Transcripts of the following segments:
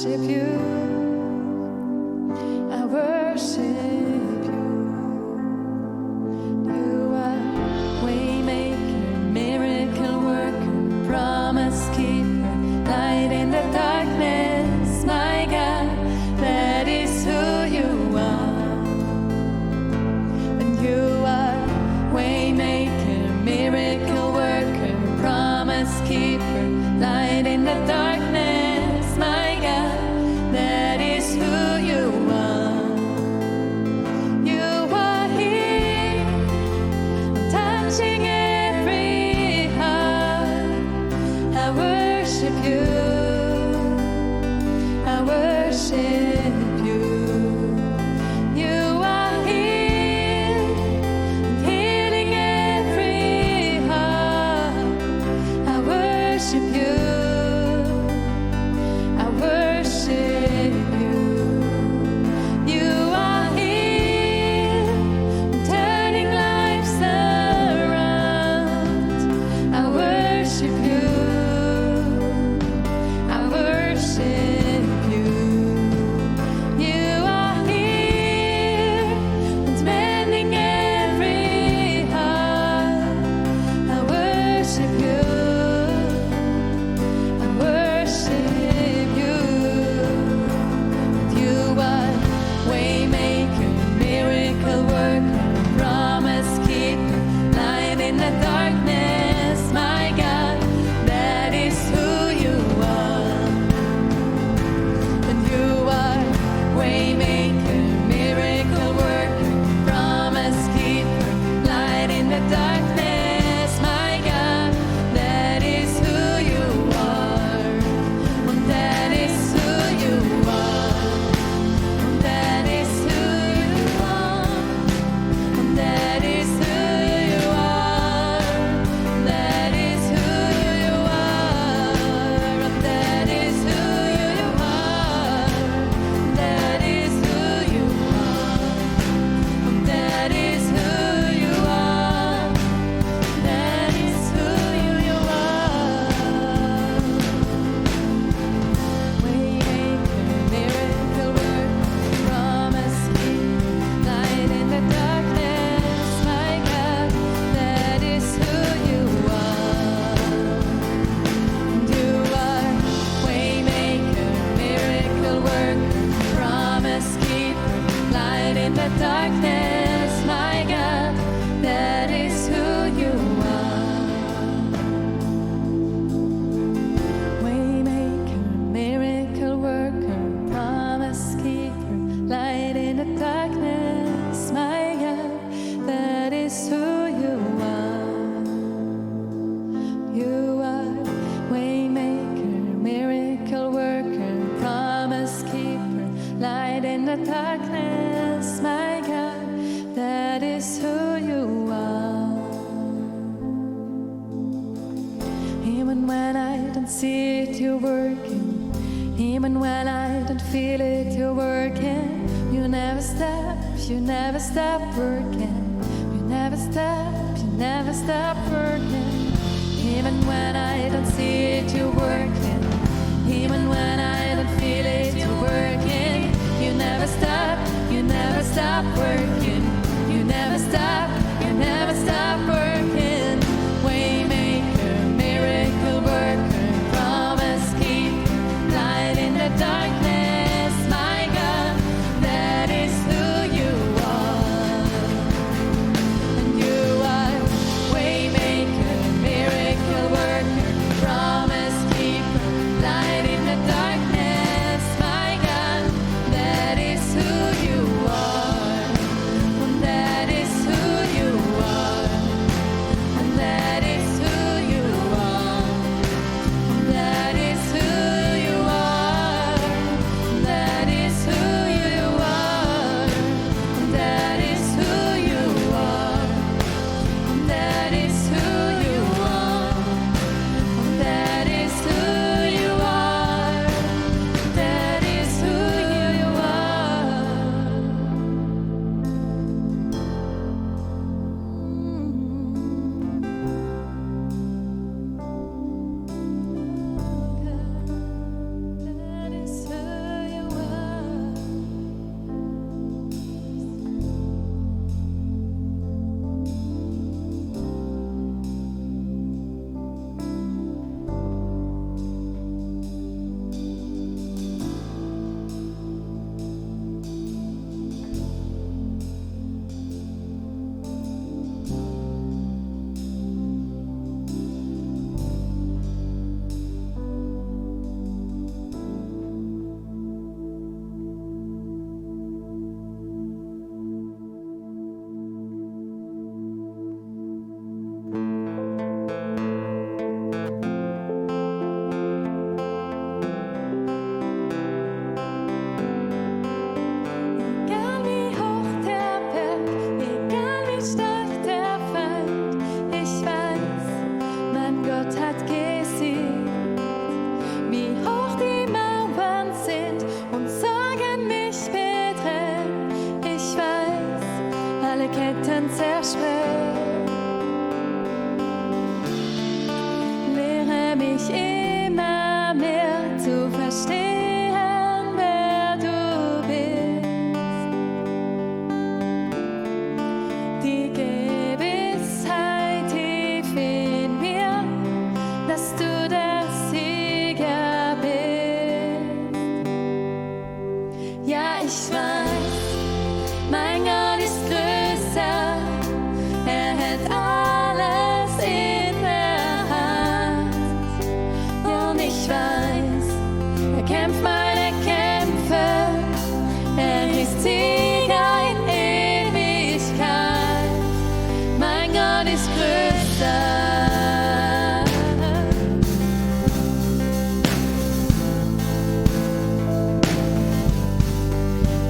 worship you. I worship you. You are waymaker, miracle worker, promise keeper, light in the darkness, my God, that is who you are. And you are waymaker, miracle worker, promise keeper, light in the darkness, my God, that is who you are. You are here, touching every heart. I worship you. I worship you. You are here, healing every heart. I worship you. I worship you. You are here, turning lives around. I worship you. I worship you. You are here, mending every heart. I worship you. I worship you. You are waymaker, miracle worker, promise keeper, light in the darkness, my God, that is who you are. And you are waymaker, miracle worker, promise keeper, light in the darkness, my God, that is who you are. That is who you are. That is who you are. That is who you are. That is who you are. That is who you are. That is who you are. That is who you are. That is who you are. Waymaker, miracle worker, promise keeper, light in the darkness, my God, that is who you are. You are waymaker, miracle worker, promise keeper, light in the darkness, my God, that is who you are. Waymaker, miracle worker, promise keeper, light in the darkness, my God, that is who you are. You are waymaker, miracle worker, promise keeper, light in the darkness, my God, that is who you are. Even when I don't see it, you're working. Even when I don't feel it, you're working. You never stop working. You never stop working. Even when I don't see it, you're working. Even when I don't feel it, you're working. You never stop working. You never stop working. Waymaker, miracle worker, promise keeper, light in the darkness, my God, that is who you are. And you are waymaker, miracle worker, promise keeper, light in the darkness, my God, that is who you are. kämpft meine Kämpfe. Er ist Sieger in Ewigkeit. Mein Gott ist größer.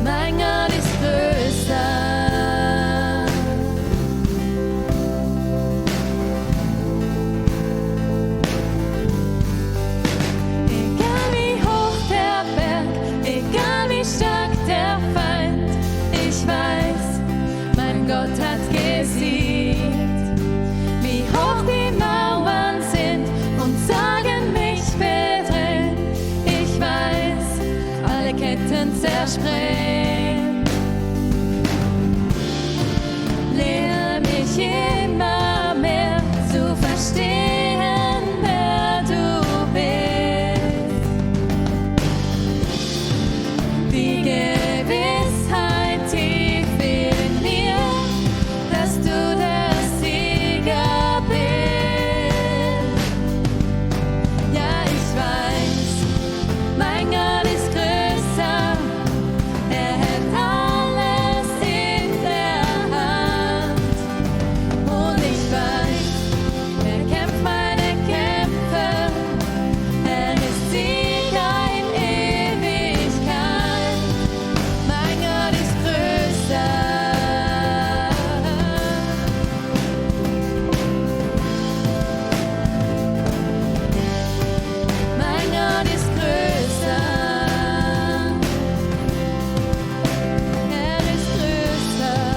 Mein Gott ist größer. Egal wie hoch der Berg, egal wie stark der Feind, ich weiß, mein Gott hat gesiegt. Wie hoch die Mauern sind und sagen mich bedrängen, ich weiß, alle Ketten zersprengen. Lehre mich immer mehr zu verstehen, wer du bist. Die Gewissheit tief in mir, dass du der Sieger bist. Ja, ich weiß, mein Gott ist größer. Er hält alles in der Hand. Und ich weiß, er kämpft meine Kämpfe. Er ist Sieger in Ewigkeit. Mein Gott ist größer. Mein Gott ist größer. Er ist größer.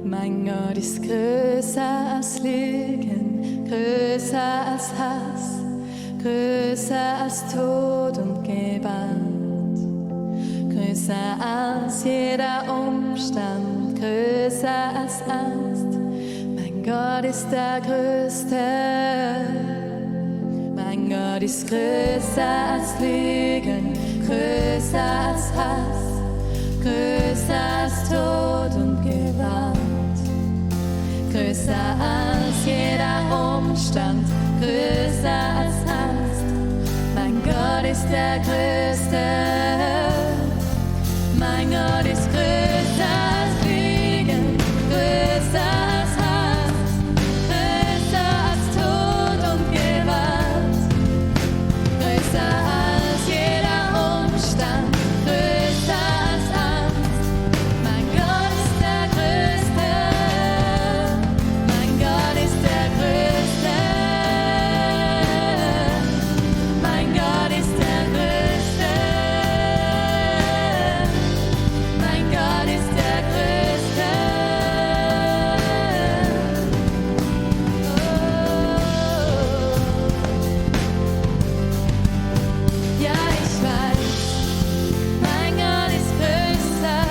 Mein Gott ist größer als Lügen, größer als Hass, größer als Tod und Gewalt, größer als jeder Umstand, größer als Angst. Mein Gott ist der Größte. Mein Gott ist größer als Lügen, größer als Hass, größer als Tod und Gewalt, größer als jeder Umstand, größer als Angst. Mein Gott ist der Größte. Mein Gott ist größer als Lügen, größer als Hass, größer als Tod und Gewalt, größer als jeder Umstand, größer als Angst. Mein Gott ist der Größte. Mein Gott ist der Größte. Mein Gott ist der Größte. Mein Gott ist der Größte. Ja, ich weiß, mein Gott ist größer.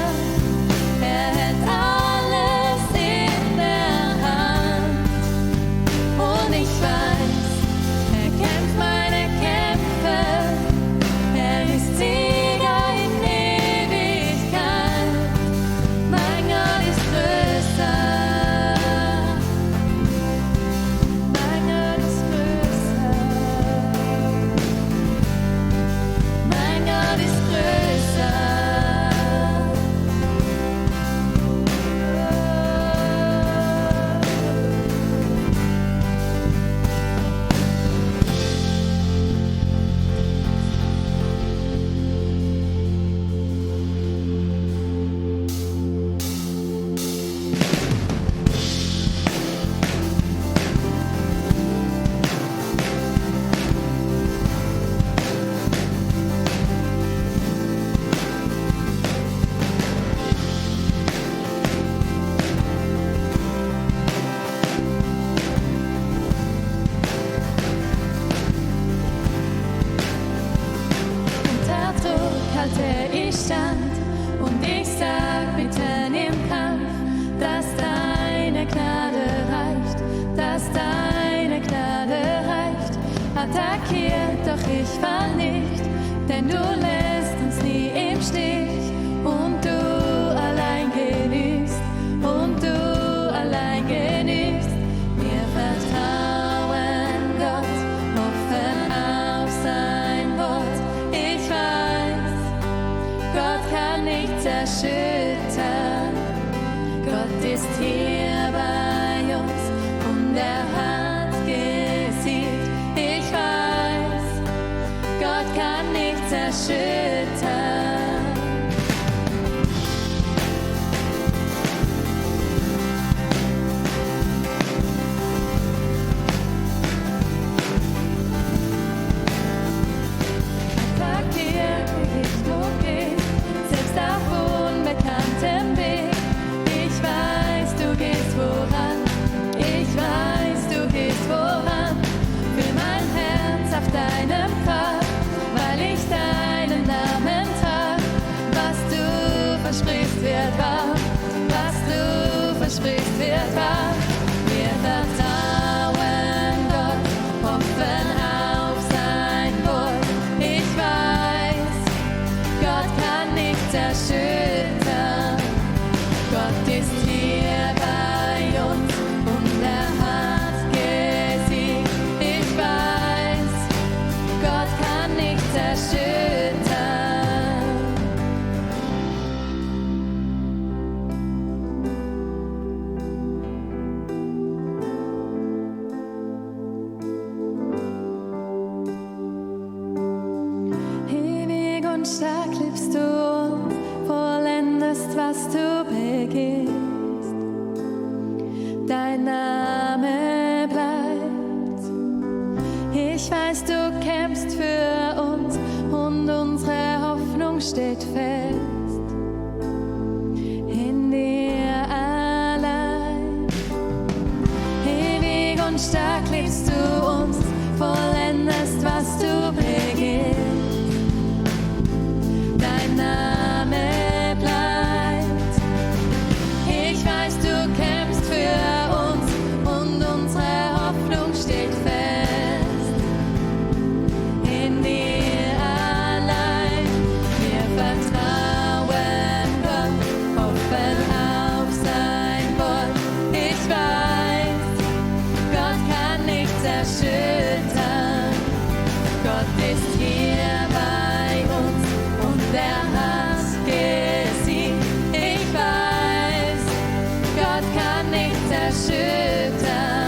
Er hält alles in der Hand. Und ich weiß, er kämpft meine Kämpfe. Er ist Sieger in Ewigkeit. Mein Gott ist größer. Mein Gott ist größer. Mein Gott ist größer. Unter Druck halte ich stand und ich sag mitten im Kampf, dass deine Gnade reicht, dass deine Gnade reicht. Attackiert, doch ich fall nicht, denn du lässt uns nie im Stich und du allein genügst und du allein genügst. etwas. Wir vertrauen Gott, hoffen auf sein Wort. Ich weiß, Gott kann nichts erschüttern. Gott ist hier bei uns und er hat gesiegt. Ich weiß, Gott kann nichts erschüttern. Ewig und stark liebst du uns, vollendest, was du beginnst. Dein Name bleibt. Ich weiß, du kämpfst für uns und unsere Hoffnung steht fest in dir allein. Ewig und stark liebst du uns, vollendest, was du beginnst. Dein Name bleibt. Ich weiß, du kämpfst für uns und unsere Hoffnung steht fest in dir allein. Wir vertrauen Gott, hoffen auf sein Wort. Ich weiß, Gott kann nichts erschüttern. Gott ist hier bei uns und er hat gesiegt. Ich weiß, Gott kann nichts erschüttern.